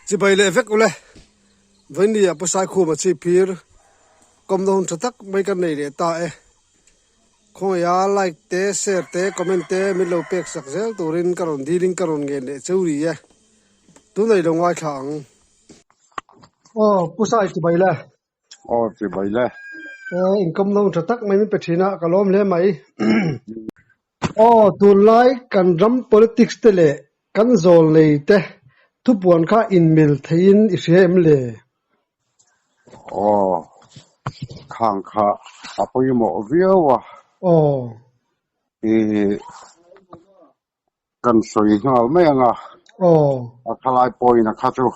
Chibai leh vek ule. Vawiin ah Pu Saikhuma chhip phir kawmna hun tha tak mai kan nei leh ta e. Khawngaih a like te share te comment te min lo pek sak zel turin ka rawn dil in ka rawn ngen leh cheu ri e. Tunah i lo ngaithla ang. Aw Pu Sai chibai le. Aw chibai le. Aw inkawmna hun tha tak mai min pe thin a ka lawm hle mai. Aw tunlai kan ram politics te leh kan zawl nei te thupuan kha inmil theiin i hria em le? Aw khang kha a pawimawh viau a. Aw. I Kan sawi nghal mai ang a. Aw. A thalai pawhin a kha chu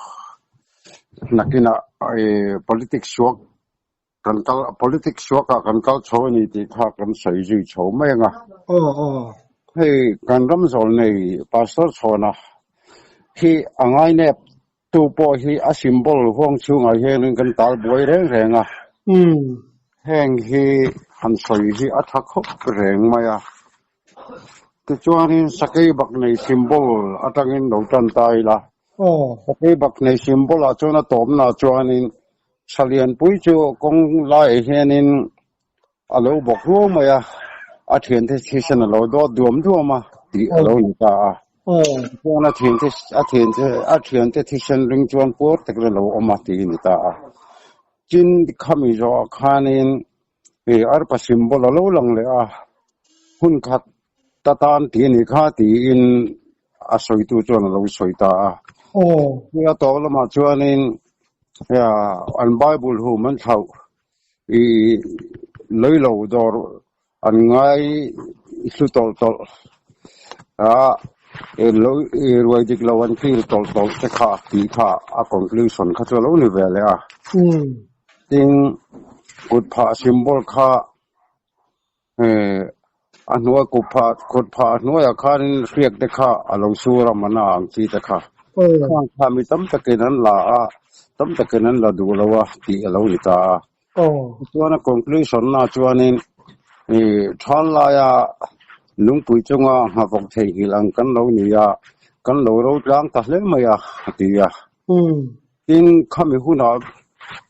nakinah politics suak kan kal politics suakah kan kal chho a ni tih kha kan sawi zui chho mai ang a. Aw aw. Hei kan ram zawl nei Pastor Chhawna hi a ngainep tu pawh hi a symbol huang chhungah hianin kan tal buai reng reng a. Heng hi han sawi hi a tha khawp reng mai a. Tichuanin sakei bak nei symbol atangin lo tan ta ila. Sakei bak nei symbol ah chuan a tawpna chuanin Thalianpui chu kawng laiah hianin a lo bawk ruau mai a, a thiante thisen a lo dawt duam duam a tih a lo ni ta a. Tichuan a thiante a thiante a thiante thisen ring chuan puar takin a lo awm a tih a ni ta a. Tin khami zawhah khanin ih arpa symbol a lo lang leh a, hun khat ta tan tih a nih kha tiin a sawitu chuan a lo sawi ta a. A tawp lamah chuanin an Bible hum an thlauh. I lei lo dawr an ngai hlu tawlh tawlh a, i lo i ruai dik lo an feel tawlh tawlh te kha tih kha a conclusion kha chu a lo ni ve leh a. Tin, kut phah symbol kha a hnuai kut phah kut phah hnuaiah khanin hriak te kha a lo sur a mana ang chi te kha. Khang kha mi tam takin an la a, tam takin an la duh lo a tih a lo ni ta a. Tichuan a conclusion na chuanin i than laia lungpui chunga nghawk theihnghilh ang kan lo ni a, kan lo ro tlang ta hle mai a, a ti a. Tin, khami hunah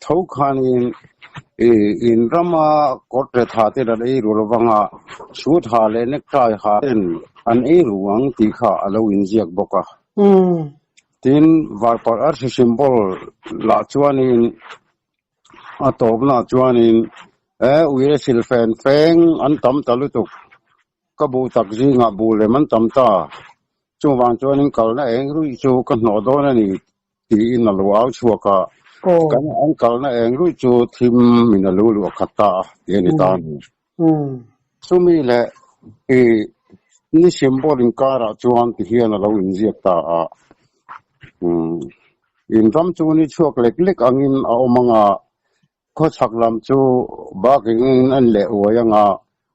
tho khanin i in rama kawt re tha ten an ei ru lovang a, suit ha leh necktie ha ten an ei ru ang tih kha a lo inziak bawk a. Tin, varparh arsi symbol lah chuanin A tawpna chuanin e uire silfen feng an tam ta lutuk, ka bu tak zingah bu lem an tam ta, chuvang chuanin kalna eng ruih chu ka hnawh dawn a ni tiin a lo au chhuak a, kan an kalna eng ruih chu thim min a lu luah khat ta a ti a ni ta a ni. Chumi leh i ni symbol inkarah chuan ti hian a lo inziak ta a, In ram chu ni chhuak lek lek angin a awm ang a, khawchhak lam chu baking an leh uai ang a,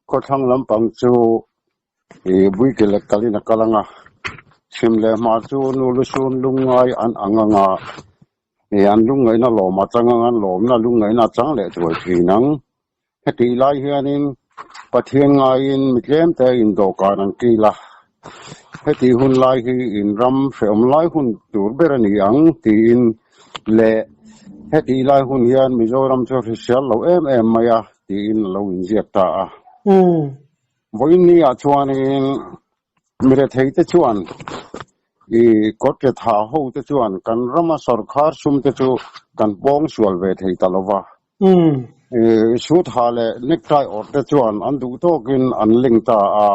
khawthlang lampang chu buike lek kalin a kal ang a, chhim leh hma chu nu lusun lungngai an ang ang a, an lungngaihna lawm a chang ang, an lawmna lungngaihna a chang leh thuai thin ang. Hetih lai hianin Pathian ngaiin mi tlemte indawhkan an kil a, hetih hun lai hi in ram hrehawm lai hun tur ber a ni ang tiin leh hetih lai hun hian Mizoram chu hrisel lo em em mai a tiin a lo inziak ta a. Vawiin ni ah chuanin mi retheite chuan i kawt retha ho te chuan kan rama sawrkhar sum te chu kan pawng sual ve thei ta lova. Suit ha leh necktie awrh te chuan an duh tawkin an leng ta a,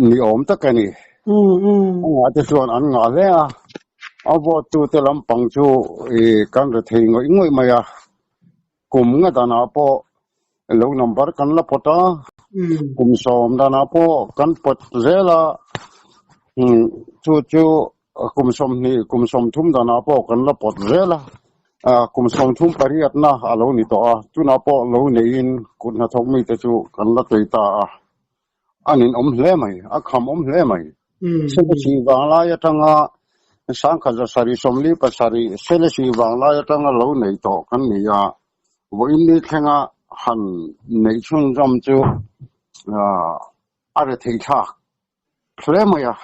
ni awm tak a ni. A ngah te chuan an ngah hle a, a vote tu te lampang chu kan re thei ngawih ngawih mai a, kum nga danah pawh lo number kan la pawt a, kum sawm danah pawh kan pawt zel a, chu chu Kum 20, kum 30 danah pawh kan la pawt zel a, kum 38 na a lo ni tawh a, tunah pawh lo neiin kut hnathawk mite chu kan la tei ta a, a ninawm hle mai, a khamawm hle mai. Selesih vanglai atanga 1747, Selesih vanglai atanga lo nei tawh kan ni a, vawiin ni thlenga han neih chhunzawm chu a rethei thlak. Hle mai a.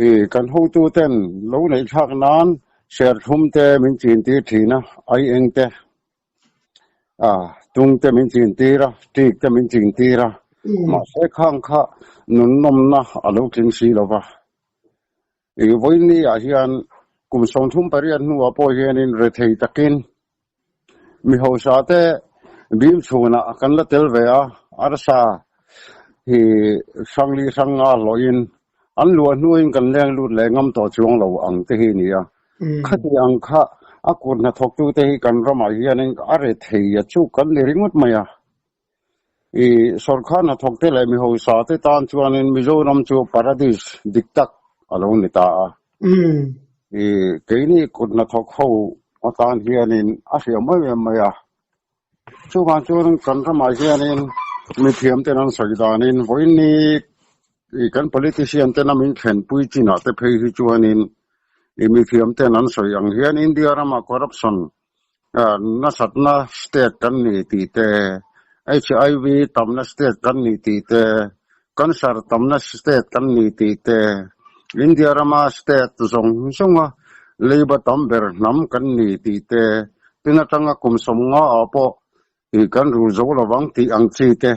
I kan hotu ten lo neih thlak nan Serthlum te min chin tir thin a, aieng te, tung te min chin tir a, ṭik te min chin tir a, mahse khang kha nunnawmna a lo tling si lo va. I vawiin ah hian kum 38 hnuah pawh hianin rethei takin mi hausa te bim chhunah kan la tel ve a, arsa hi hrangli hrang nga hlawhin an luah hnuin kan leng lut leh ngam tawh chuang lo ang te hi a ni a. Khati ang kha a kut hnathawktute hi kan ramah hianin a rethei a chu kan ni ringawt mai a. I sawrkar hnathawkte leh mi hausa te tan chuanin Mizoram chu paradis dik tak a lo ni ta a. I keini kut hnathawk ho atan hianin a hriam em em mai a. Chuvang chuan kan ramah hianin mithiam ten an sawi danin vawiin i kan politician tena min thlenpui chinah te phei hi chuanin i mithiam ten an sawi ang hian India ramah corruption Nasatna state kan ni tih te, HIV tamna state kan ni tih te, cancer tamna state kan ni tih te, India rama state zawng zawnga leiba tam ber hnam kan ni tih te, tin atanga kum 50 ah pawh kan rul zo lovang tih ang chi te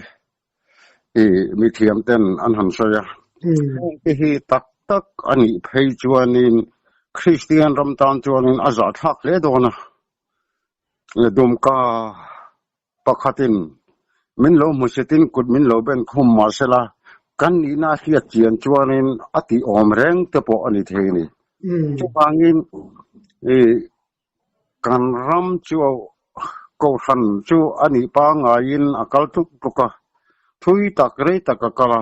mithiam ten an han sawi a. Heng te hi tak tak a nih phei chuanin Kristian ram tan chuanin a zahthlak hle dawn a. Dumka pakhatin min lo hmusitin kut min lo ben khum mahsela kan nihna a hriat chian chuanin a tih awm reng te pawh a ni thei a ni. Chuvangin Kan ram chu Kohhran chu a nih pangaiin a kal tluk tluk a, thui tak rei tak a kal a,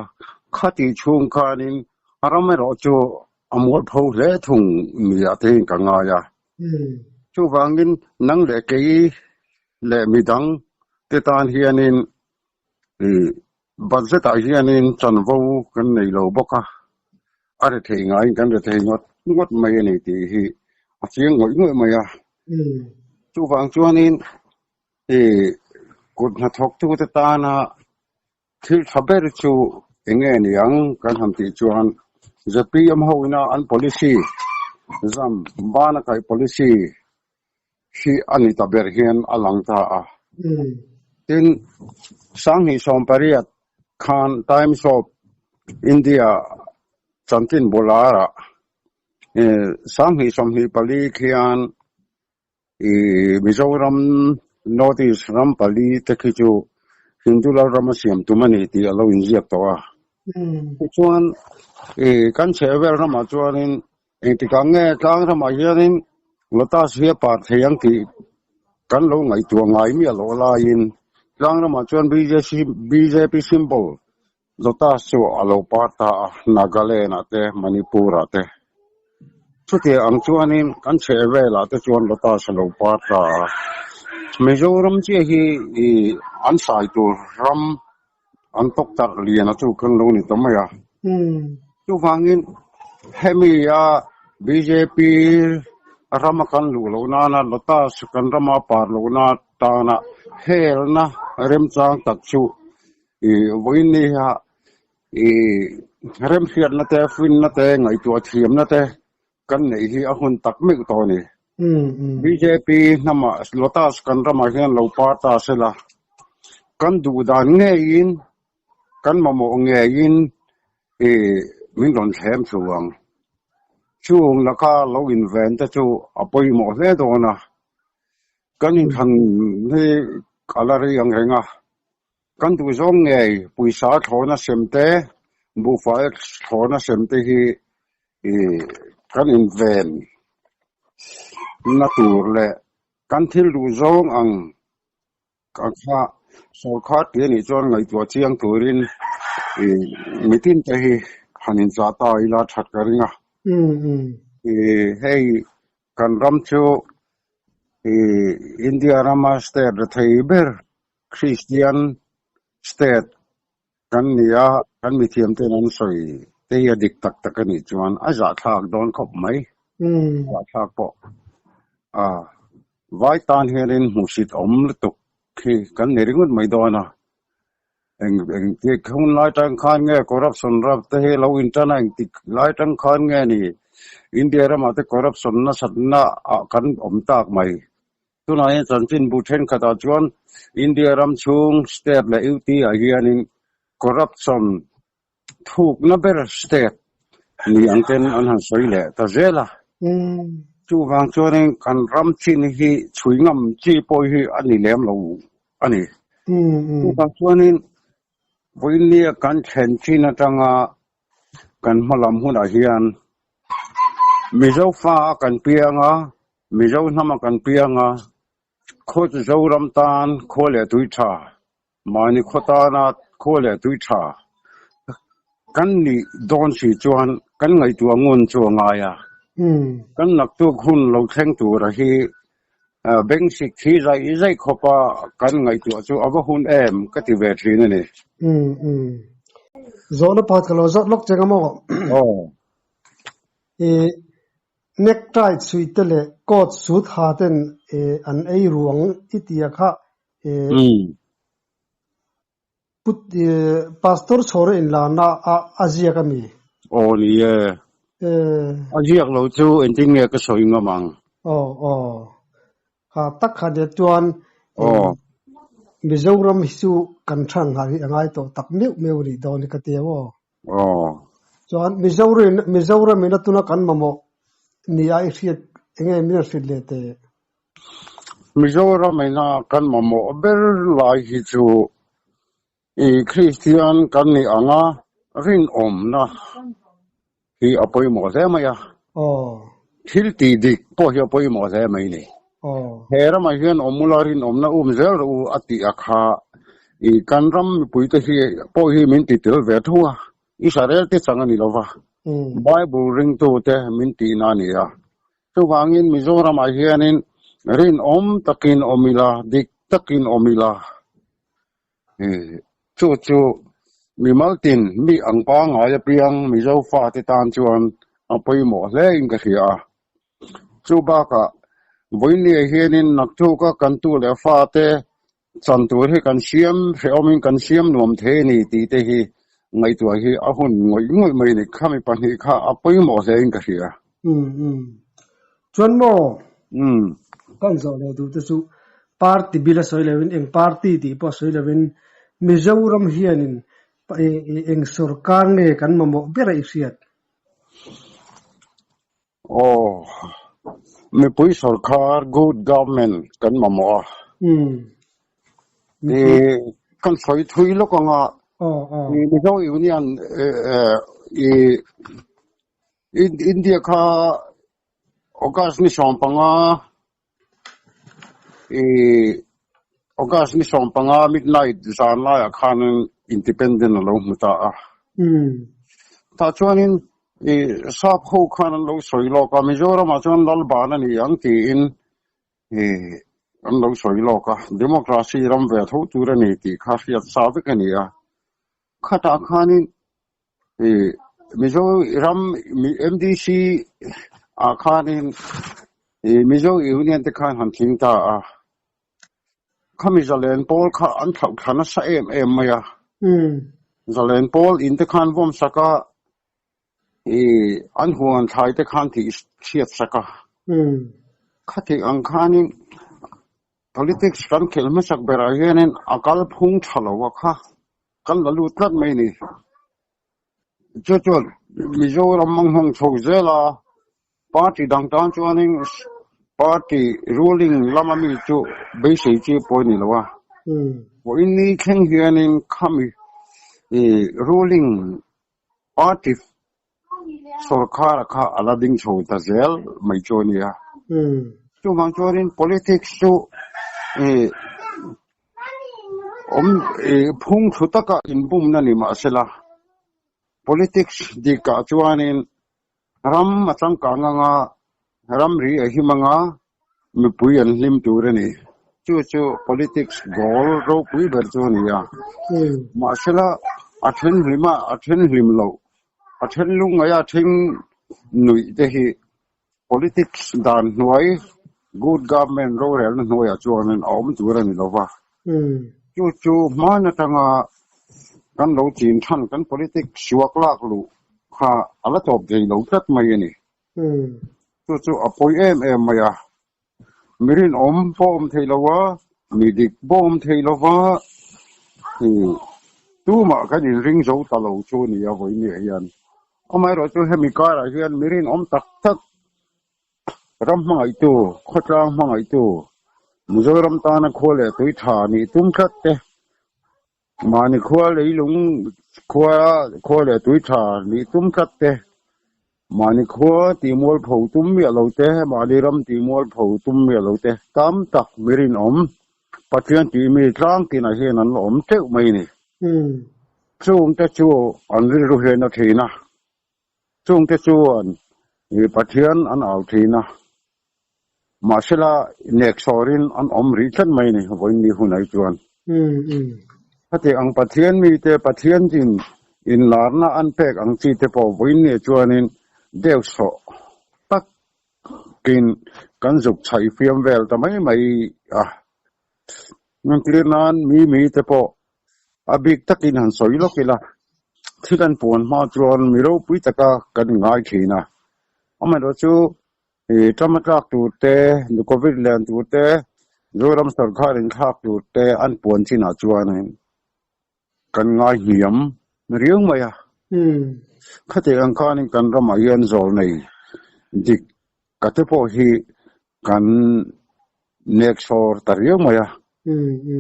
khati chhung khanin a ram erawh chu a mualpho hle thung nia te hian ka ngai a. Chuvangin nang leh kei leh midang te tan hianin budget ah hianin chanvo kan nei lo bawk a, a rethei ngaiin kan rethei ngawt ngawt mai a ni tih hi a chiang ngawih ngawih mai a. Chuvang chuanin kut hnathawktute tana thil tha ber chu eng nge ni ang kan han tih chuan ZPM ho ina an policy zam bana kaih policy hi a ni ta ber hian a lang ta a. Tin, 2018 khan Times of India chanchin bularah 2024 khian Mizoram North East ram pali te khi chu Hindu Lalram a siam tum a ni tih a lo inziak tawh a. Tichuan, kan chhehvel ramah chuanin Engtikah nge tlang ramah hianin lotus hi a par thei ang tih kan lo ngaihtuah ngai miah loh laiin tlang ramah chuan BJP symbol lotus chu a lo par ta a, Nagaland-ah te, Manipur-ah te. Chutiang ang chuanin kan chhehvelah te chuan lotus a lo par ta a. Mizoram chiah hi an sai tur ram An tawktarh lian a chu kan lo ni ta mai a. Chuvangin hemi a bjp rama kan luh loh nana Lotus kan rama par loh na tana helna remchang tak chu i vawiin ni a i remhriatna te finna te ngaihtuah thiamna te kan neih hi a hun tak meuh tawh a ni. Bjp hnamah Lotus kan ramah hian lo par ta sela, kan duh dan ngeiin, kan mamawh ngeiin i min rawn thlem thu ang. Chung laka lo inven te chu a pawimawh hle dawn a, kan inthlan hi a la rei ang reng a, kan duh zawng ngei pawisa thlawna sem te, buhfai thlawna sem te hi I kan inven na tur leh kan thil duh zawng ang kha sawrkar tih a nih chuan ngaihtuah chiang turin i mitin te hi han inchah ta ila that ka ring a. I hei kan ram chu i India rama state rethei ber Christian state Kan ni a, kan mithiam ten an sawi te hi a dik tak tak a nih chuan a zahthlak dawn khawp mai. Zahthlak pawh a vai tan hianin hmuhsit awm lutuk khi kan ni ringawt mai dawn a. Eng engtik hun lai tang khan nge corruption rap te hi lo intan a, engtik lai tang khan nge ni. India ramah te corruption nasatna ah kan awm tak mai. Tunah hian chanchinbu thenkhatah chuan India ram chhung state leh UT ah hianin corruption thukna ber state ni ang ten an han sawi leh ta zel a. Chuvang chuanin kan ram chin hi chhui ngam chi pawh hi a ni lem lo a ni. Chuvang chuanin vawiinnia kan thlen chin atanga kan hma lam hunah hian Mizo fa a kan piang a, Mizo hnam a kan piang a, khaw Zoram tan khua leh tui tha, mahni khaw tana khua leh tui tha kan nih dawn si chuan kan ngaihtuah ngun chu a ngai a. Kan naktuk hun lo thleng tura hi Beng sik thi zaih zaih khawpa kan ngaihtuah chu a va hun em ka ti ve thin a ni. Umm umm. Zawhna pakhat ka lo zawt lawk che nga maw? Aw. I necktie chhui te leh coat suit ha ten an ei ruang i tia kha i Put Pastor chhawr a inlarna a a ziak a mi? Aw ni e. A ziak lo chu engtin nge ka sawi ngam ang? Aw aw. Kha tak kha nia chuan Mizoram hi chu kan thang nghal hi a ngai tawh tak meuh meuh rih dawn hi ka ti ang aw. Aw. Chuan Mizorin Mizoram in a tuna kan mamawh ni a i hriat enge min rawn hrilh leh teh? Mizoram ina kan mamawh ber lai hi chu i Kristian kan nih anga rinawmna hi a pawimawh hle mai a. Thil tih dik pawh hi a pawimawh hle mai ni. He ramah hian awm ula rinawmna um zel rawh u a tih a kha i kan ram mipuite hi pawh hi min ti tel ve tho a. Israel te chang a ni lova, Bible ringtute min tihna a ni a. Chuvangin Mizoramah hianin rinawm takin awm ila, dik takin awm ila, chu chu mimal tin mi ang pangngai apiang Mizo fate tan chuan a pawimawh hle in ka hria a. Chu bakah vawiinniah hianin naktuka kan tu leh fate Chan tur hi kan siam hrehawmin kan siam nuam thei a ni tih te hi ngaihtuah hi a hun ngawih ngawih mai a ni. Khami pahnih kha a pawimawh hle in ka hria. Umm umm. Chuan maw? Umm. Kan zawh leh duh te chu party bil a sawi loin eng party tih pawh a sawi loin Mizoram hianin eng sorkar nge kan mamawh ber a i hriat? Aw, mipui sorkar good government kan mamawh a. I kan sawi thui lawk ang a, i Mizo Union i India kha August ni 15 i August ni 15 midnight zan laiah khan independent a lo hmu ta a. Tah chuanin i sap ho khan an lo sawi lawk a, Mizoramah chuan Lalban a ni ang tiin i an lo sawi lawk a, democracy ram ve tho tur a ni tih kha hriat sa vek a ni a. Khatah khanin i Mizoram MDC ah khanin i Mizo Union te khan han tling ta a, khami zalen pawl kha an thlauh thla nasa em em mai a. Zalen pawl in te khan vawm sak a, i an huan thlai te khan tih chhiat sak a. Khatih ang khanin politics kan khelh hmasak berah hianin a kalphung tha lo a kha. Kan la lut tlat mai ni. Chu chuan Mizoram a nghawng chho zel a, party dang tan chuanin party ruling lama mi chu beisei chi pawh a ni lo a. Vawiin ni thleng hianin khami ruling party sorkar kha a la ding chho ta zel mai chu a nia. Chuvang chuanin politics chu awm phung thu taka inbumna ni mahsela politics dikah chuanin ram a changkang anga ramri a him anga mipui an hlim tur a ni. Chu chu politics goal ropui ber chu a ni a. Mahsela a then hlim a, a then hlim loh, a then lungngaih a, a then nuih te hi politics dan hnuai, good government rorelna hnuaiah chuanin a awm tur a ni lo va. Chu chu hman atanga kan lo chin than kan politics suak lak luh kha a la tawp thei lo tlat mai a ni. Chu chu a pawi em em mai a. Mi rinawm pawh awm thei lo a, mi dik pawh awm thei lo va, tumah kan inring zo ta lo chu a ni a vawinia hian. Amaherawhchu hemi karah hian mi rinawm tak tak ram hmangaihtu, khawtlang hmangaihtu, Mizoram tana khua leh tui tha nih tum tlat te, mahni khua leilung khua khua leh tui tha nih tum tlat te, mahni khua tihmual pho tum miah lo te, mahni ram tihmual pho tum miah lo te tam tak mi rinawm Pathian tih mi tlang tinah hian an la awm teuh mai a ni. Chungte chu an rilru hian a thin a. Chungte chuan Pathian an au thin a, mahsela neksawrin an awm rih tlat mai a ni vawiin ni hunah hi chuan. Khati ang Pathian mite Pathian in inlarna an pek ang chi te pawh vawiin ni chuanin deuhsawh takin kan zuk chhaih fiam vel ta mai mai a. Entir nan mi mite pawh A bik takin han sawi lawk ila, thil an puan hma chuan mi ropui taka kan ngai thin a. Amaherawhchu chu ṭam a tlak tur te, Covid lian tur te, Zoram sawrkar inthlak tur te an puan chinah chuan kan ngai hniam riau mai a. Khatiang ang khanin kan ramah hian zawl nei dik ka te pawh hi kan nek sawr ta riau mai a.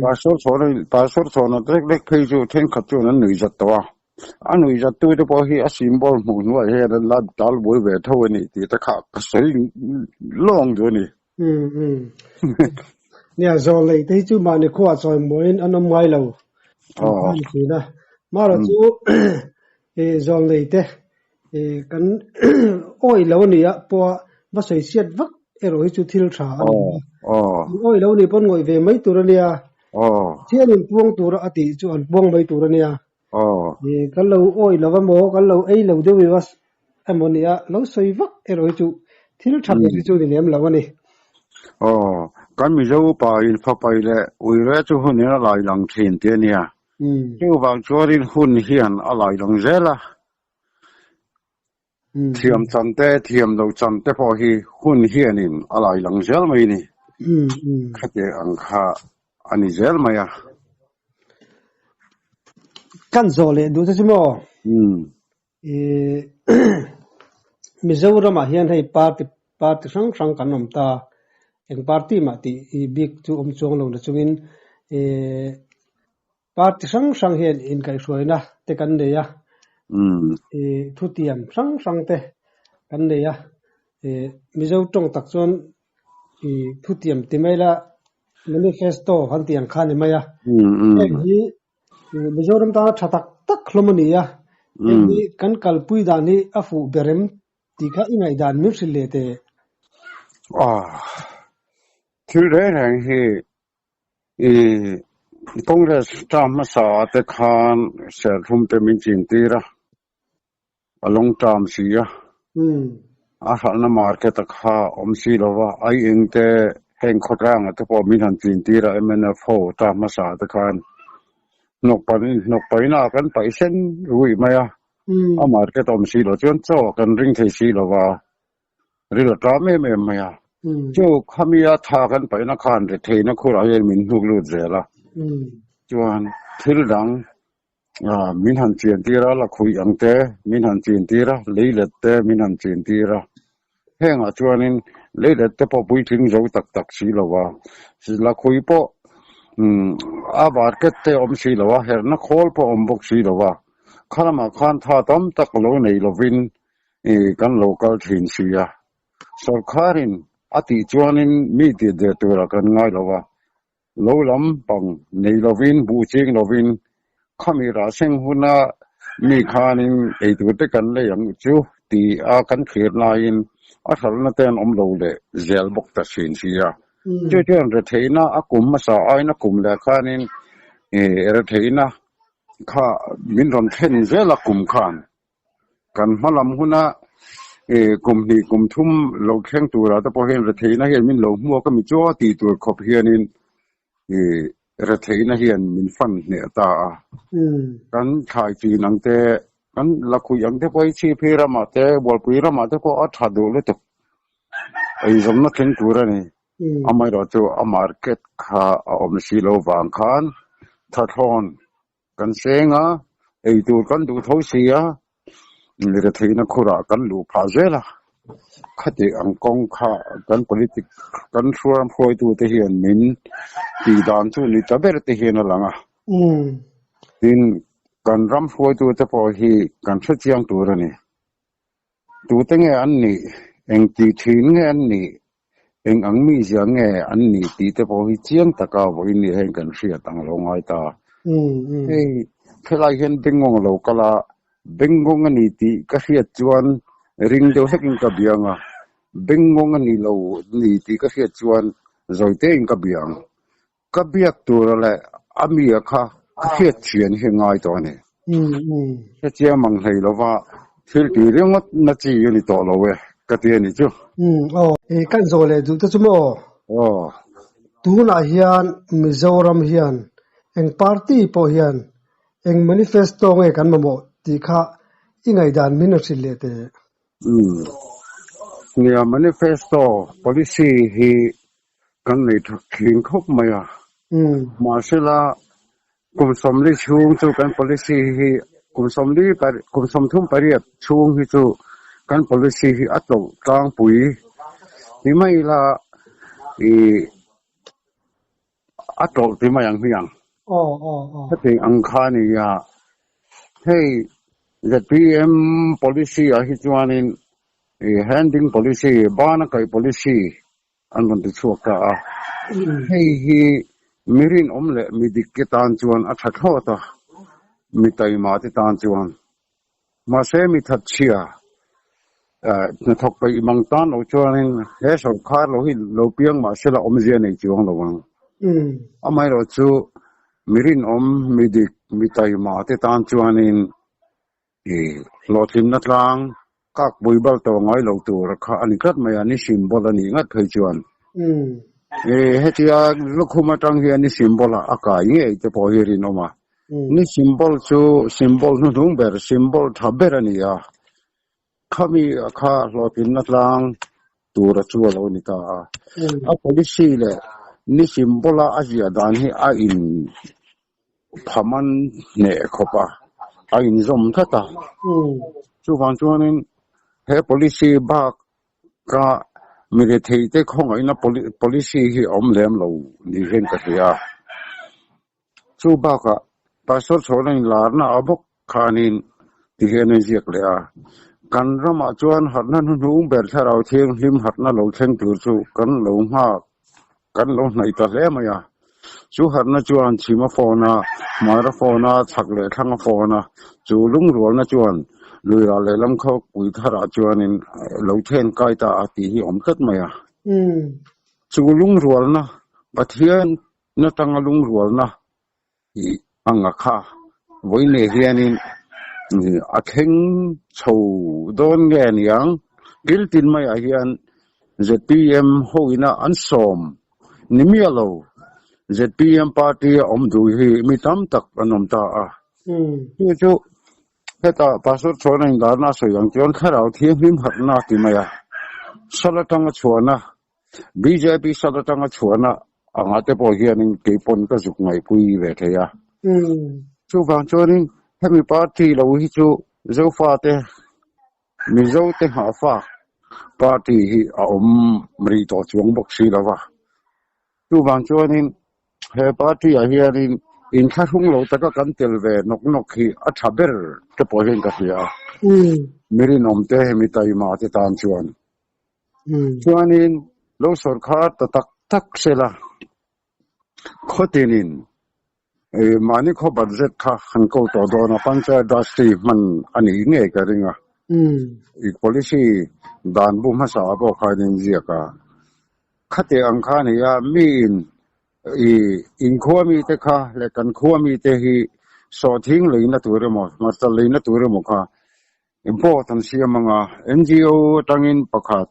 Pastor chhawna pastor chhawna lek lek phei chu thenkhat chuan an nuih zat tawh a. A nuih zat tu te pawh hi a symbol hmuh hnuai hian an la tal buai ve tho a ni tih te kha ka sawi lawng duh a ni. Nia zawl nei te hi chu mahni khuaah chawi mawiin an awm ngai lo. An khan thin a. Mahrawh chu zawl nei te kan awih lo a nia pawha va sawi chhiat vak erawh hi chu thil tha a ni a. An awih lo nih pawn ngawih ve mai tur a nia. Pathianin puang tura a tih chu an puang mai tur a nia. Kan lo awih lo emaw kan lo ei lo deuh emaw emaw nia lo sawi vak erawh hi chu thil tha ber hi chu ni lem lo a ni. Aw, kan Mizo upa in fapai leh uire chu hunin a lai lang thin tih a nia. Chuvang chuanin hun hian a lai lang zel a. Thiam chan te, thiam lo chan te pawh hi hun hianin a lai lang zel mai a ni. Khati ang kha a ni zel mai a. Kan zawh leh duh te chu maw? Mizoramah hian hei party party hrang hrang kan awm ta. Eng party mah tih bik chu awm chuang lo na chungin Party hrang hrang hian inkaihhruaina te kan nei a, thutiam hrang hrang te kan nei a, Mizo tawng tak chuan thutiam ti mai la manifesto kan tih ang kha a ni mai a, heng hi Mizoram tana tha tak tak hlawm a ni a, heng hi kan kalpui dan hi a fuh ber em tih kha i ngaihdan min hrilh leh teh. Thil reng reng hi I Congress term hmasa te khan serthlum te min chin tir a, a long term si a, a hralhna market a kha awm si lo va, ai eng te heng khawtlanga te pawh min han chin tir a mnf ho term hmasa te khan hnawk pan hnawk paina kan paih sen ruih mai a, a market awm si lo chuan chaw kan ring thei si lo va. Ril a ṭam em em mai a. Chu khamia tha kan paihna khan retheihna khurah hian min hnuk lut zel a. Chuan thil dang min han chian tir a, lakhuih ang te min han chin tir a, leilet te min han chin tir a. Hengah chuanin leilet te pawh puitling zo tak tak si lo a, lakhuih pawh a market te awm si lo a, herhna khawl pawh awm bawk si lo a. Khalamah khan tha tam tak lo nei lovin I kan lo kal thin si a, sawrkharin a tih chuanin mi tih der turah kan ngai lo a, lo lam pang nei lovin, buh ching lovin, khami rah seng huna mi khanin eitur te kan lei ang chu ti a kan thlir laiin a hralhna te an awm lo leh zel bawk ta thin si a. Chu chuan retheihna a kum hmasa aiin a kum leh khanin retheihna kha min rawn thlen zel a kum khan. Kan hma lam huna kum hnih kum thum lo thleng turah te pawh hian retheihna hian min lo hmuak a mi chu tih tur khawp hianin retheihna hian min fan hneh ta a. Kan thlai chin ang te Kan lakhuih ang te pawh hi Chhiphi ramah te, Bualpui ramah te pawh a tha duh lutuk. Eizawnna thleng tur a ni. Amaherawhchu a market kha a awm si lo vang khan thathlawn kan seng a, eitur kan duh tho si a, retheihna khurah kan luh phah zel a. Khati ang kawng kha kan politic kan hruam hruaitute hian min tih dan chu ni ta ber te hian a lang a. Tin, kan ram hruaitute pawh hi kan hrechiang tur a ni. Tute nge an nih, eng tih thin nge an nih, eng ang mizia nge an nih tih te pawh hi chiang taka vawiin ni hian kan hriat ang lo ngai ta. Hei, helai hian Bengngawng a lo kal a, Bengngawng a ni tih ka hriat chuan ring deuh hlekin ka biang a, Bengngawng a ni lo ni tih ka hriat chuan zawitein ka biang. Ka biak tura leh a mi a kha ka hriat thian hi ngai tawh a ni. Hetiang mang hlei lova thil tih ringawt na chi a ni tawh lo e ka ti a ni chu. Aw, kan zawh leh duh te chu maw? Aw. Tunah hian Mizoram hian eng party pawh hian eng manifesto nge kan mamawh tih kha i ngaihdan min a hrilh leh teh. Nia, manifesto policy hi Kan nei thak thin khawp mai a. Mahsela, kum sawmli chhung chu kan policy hi kum sawmli kum sawmthum pariat chhung hi chu kan policy hi a tlawh tlangpui ti mai ila ih a tlawh ti mai ang hmiang. Hetiang ang kha a ni a, hei zpm policy ah hi chuanin ih handing policy, bana kaih policy an rawn ti chhuak ta a. Hei hi mi rinawm leh mi dik te tan chuan a tha thlawt a, mi taima te tan chuan. Mahse mi thatchhia hnathawk peih mang tan lo chuanin he sawrkar lo hi lo piang mahse la awmzia nei chuang lo ang. Amaherawhchu mi rinawm, mi dik, mi taima te tan chuanin I hlawhtlinna tlang kak pui bal tawh ngai lo tur kha a ni tlat mai a, ni symbol a nih ngat phei chuan. I hetia lukhum atang hian ni symbol ah a kai ngei te pawh hi rinawm a. Ni symbol chu symbol hnuhnung ber, symbol tha ber a ni a. Khami kha hlawhtlinna tlang tura chu a lo ni ta a. A policy leh ni symbol a a ziah dan hi a in Phaman hneh khawp a, a inzawm tlat a. Chuvang chuanin he policy bak ka mi retheite khawngaihna policy hi a awm lem lo ni hian ka hria a. Chu bakah Pastor Chhawna inlarna a bawk khanin ti hian a inziak leh a, Kan ramah chuan harhna hnuhnung ber thlarau thianghlim harhna lo thleng tur chu kan lo nghak Kan lo hnaih ta hle mai a, chu harhna chuan chhim a phone a, hmar a phone a, chhak leh thlang a phone a, chu lungrualna chuan lui rah lehlam khaw pui tharah chuanin lo then kai ta a tih hi a awm tlat mai a. Chu lungrualna, Pathian natanga lungrualna tih anga kha vawiin hianin a thleng chho dawn nge a niang, kil tin maiah hian zpm hoina an sawm ni miah lo, zpm party a awm duh hi mi tam tak an awm ta a, chu chu heta Pastor Chhuana indarna a sawi ang chuan thlarau thianghlim harhna ti mai a, sal atanga chhuahna Bjp sat atanga chhuahna anga te pawh hianin kei pawn ka zuk ngaihpui ve thei a. Chuvang chuanin hemi party lo hi chu Zofate, Mizote nghahfak party hi a awm rih tawh chuang bawk si lo va. Chuvang chuanin he party ah hianin inthlahrung lo taka kan tel ve nawk nawk hi a tha ber te pawh hian ka hria a. Mi rinawmte, mi taima te tan chuan. Chuanin lo sawrkhar ta tak tak sela, khawtinin mahni khaw budget kha han ko tawh dawn a, Panchayat Raj hi hman a nih ngei ka ring a. I policy dan bu hmasa ah pawh khan in ziak a, khati ang kha a ni a, miin i inkhua mite kha leh kan khua mite hi sawhthing leina tur emaw, hmarcha leina tur emaw kha Board an siam ang a, NGO atangin pakhat,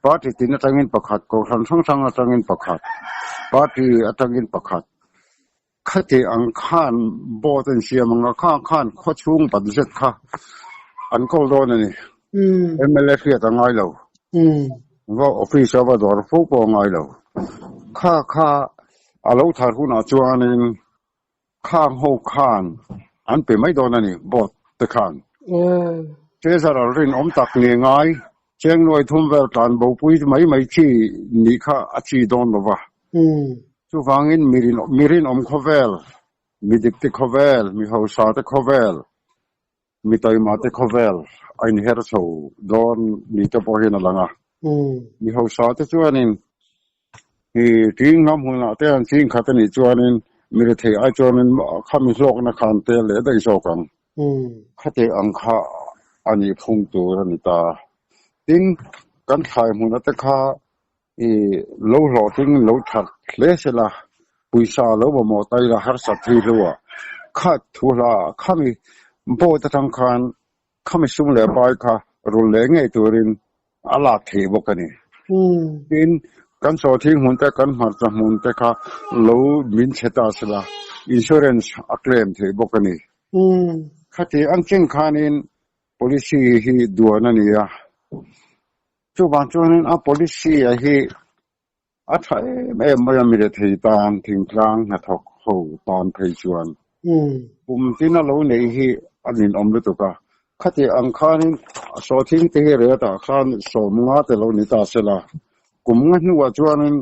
party tin atangin pakhat, kohhran hrang hrang atangin pakhat, party atangin pakhat. Khati ang khan boat an siam ang a, kha khan khawchhung budget kha an kawl dawn a ni. Mla hriat a ngai lo. Va office a va dawr fo pawh a ngai lo. Kha kha a lo thar hunah chuanin khang ho khan an pe mai dawn a ni boat te khan. Treasurer rinawm tak nge ngai cheng nuai thum vel tlan bopui mai mai chi nih kha a chi dawn lo va. Chuvangin mi rinawm khawvel, mi dikte khawvel, mi hausate khawvel, mi taimate khawvel a inher chho dawn ni te pawh hian a lang a. Mi hausate chuanin hi ṭing lam hunah te an ching khat a nih chuanin mi rethei ai chuanin khami hlawkna khan tel leh daih zawk ang. Khati ang kha a nih phung tur a ni ta. Tin, kan thlai hmun ate kha I lo hlawhtling lo that hle se la, pawisa lo mamawh ta ila harsat thei hlo a, kha thu hla ah khami boat atang khan khami sum leh pai kha rul leh ngei turin a lak theih bawk a ni. Tin, kan sawhthing hmun te kan hmarcha hmun te kha lo min chhe ta se la, insurance a claim theih bawk a ni. Khati ang cheng khanin policy hi duan a ni a. Chuvang chuanin a policy a hi a tha em em mai a, mi rethei tan thingtlang hnathawk ho tan phei chuan kum tin a lo neih hi a ninawm lutuk a. Khati ang khanin sawhthing te hi rel tah khan sawmnga te lo ni ta se la, kum nga hnuah chuanin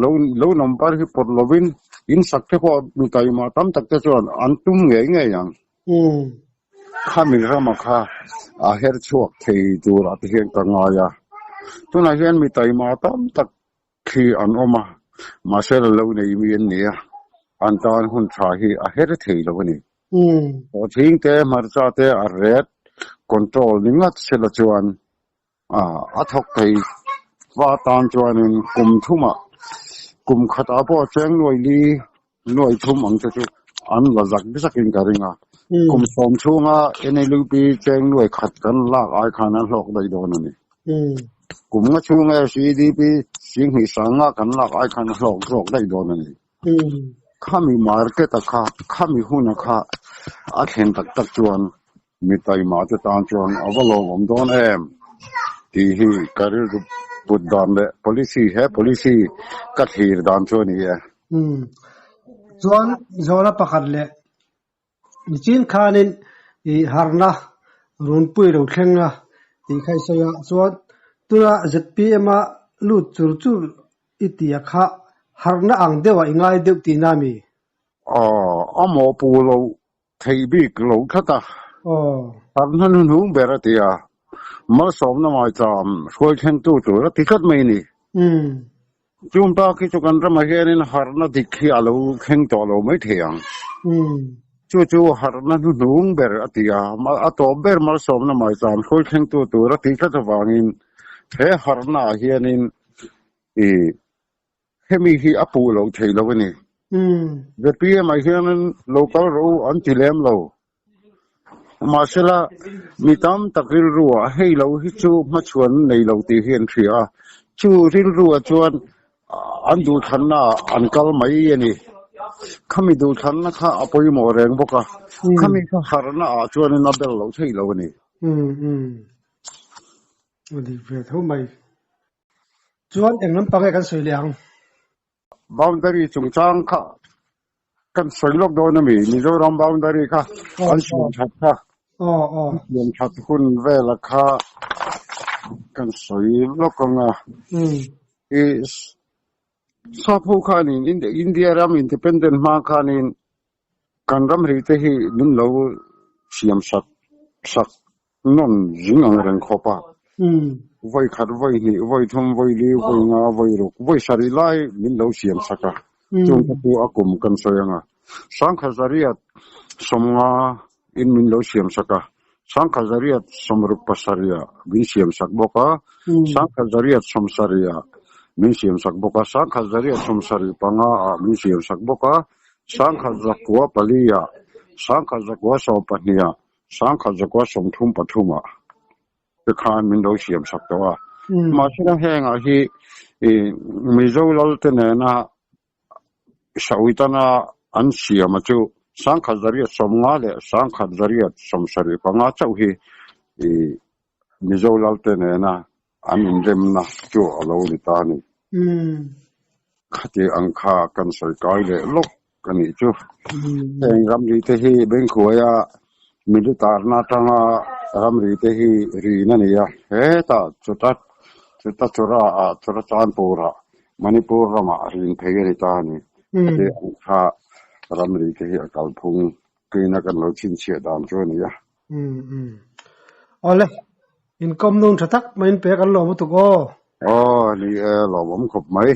lo lo number hi pawt lovin in sak te pawh mi taima tam tak te chuan an tum ngei ngei ang. Khami rama kha a her chhuak thei turah te hian ka ngai a, tunah hian mi taima tam tak khi an awm a, mahse la lo nei mi an ni a, an tan hun tha hi a her thei lo a ni. Hlawhthing te, hmarcha te a ret control ni ngat sela chuan a thawk thei va tan chuanin kum thumah kum khatah pawh cheng nuai li nuai thum ang te chu an la zak zakin ka ring a, kum sawm chhunga NLUP cheng nuai khat kan lak ai khan an hlawk daih dawn a ni. Kum nga chhunga SEDP singhnih sanga kan lak ai khan a hlawk zawk daih dawn a ni. Khami market a kha, khami huna kha a thlen tak tak chuan Mi taima te tan chuan a va lawmawm dawn em tih hi ka rilru put dan leh policy he policy ka thlir dan chu a ni e. Umm. Chuan zawhna pakhat leh nichin khanin i harna runpui lo thleng a tih kha i sawi a, chuan tuna ZPM a lut chur chur i tia kha harna ang deuhah i ngai deuh tihna a mi? Aw, a mawhpu lo Theih bik lo tlat a. Harna hnuhnung ber a ti a, malsawmna maicham hruai thlengtu tur a ti tlat mai a ni. Chung tak hi chu kan ramah hianin harna dik hi a lo thleng tawh lo mai thei ang. Chu chu harna hnuhnung ber a ti a, a tawp ber malsawmna maicham hruai thlengtu tur a ti tlat avangin he harna ah hianin i Hemi hi a puh loh theih loh a ni. ZPM ah hianin lo kal rawh u an ti lem lo. Mahsela, mi tam tak rilru ah hei lo hi chu hmachhuan nei lo tih hi an hria a. Chu rilru ah chuan an duhthlanna ah an kal mai a ni. Khami duhthlanna kha a pawimawh reng bawk a, khami kha harhna ah chuanin a bel loh theih lo a ni. A dik ve tho mai. Chuan eng lampang nge kan sawi leh ang? Boundary chungchang kha kan sawi lawk dawn a mi? Mizoram boundary kha an siam that kha an siam that hun vela kha kan sawi lawk ang a. I sap ho khanin India ram independent hma khanin kan ram ri te hi min lo siam sak sak Nawn zing ang reng khawp a, vawi khat, vawi hnih, vawi thum, vawi li, vawi nga, vawi ruk, vawi sarih lai min lo siam sak a, chung kha chu a kum kan sawi ang a. Sangkhazariat sawmnga in min lo siam sak a, Sangkhazariat sawmruk pasarih min siam sak bawk a, Sangkhazariat sawmsarih min siam sak bawk a, Sangkhazariat sawmsarih panga ah min siam sak bawk a, Sangkhazakua pali ah, Sangkhazakua sawmpahnih ah, Sangkhat zakua 33 ah te khan min lo siam sak tawh a. Mahsela hengah hi Mizo lal te nena Sawi tana an siam a chu 1875 leh 1775 chauh hi Mizo lalte nena an inremna chu a lo ni ta a ni. Khati ang kha kan sawi kai leh lawk a nih chu. Heng ramri te hi Bengkhuaia militarna atanga ramri te hi rin a ni a, hetah chuta chuta chura ah Churachandpur ah Manipur ramah rin phei a ni ta a ni. Khati ang kha ramri te hi a kalphung tuina kan lo chhinchhiah dan chu a ni a. Awle, inkawm nung tha tak mai in pek an lawm lutuk aw. Aw, ni e, lawmawm khawp mai.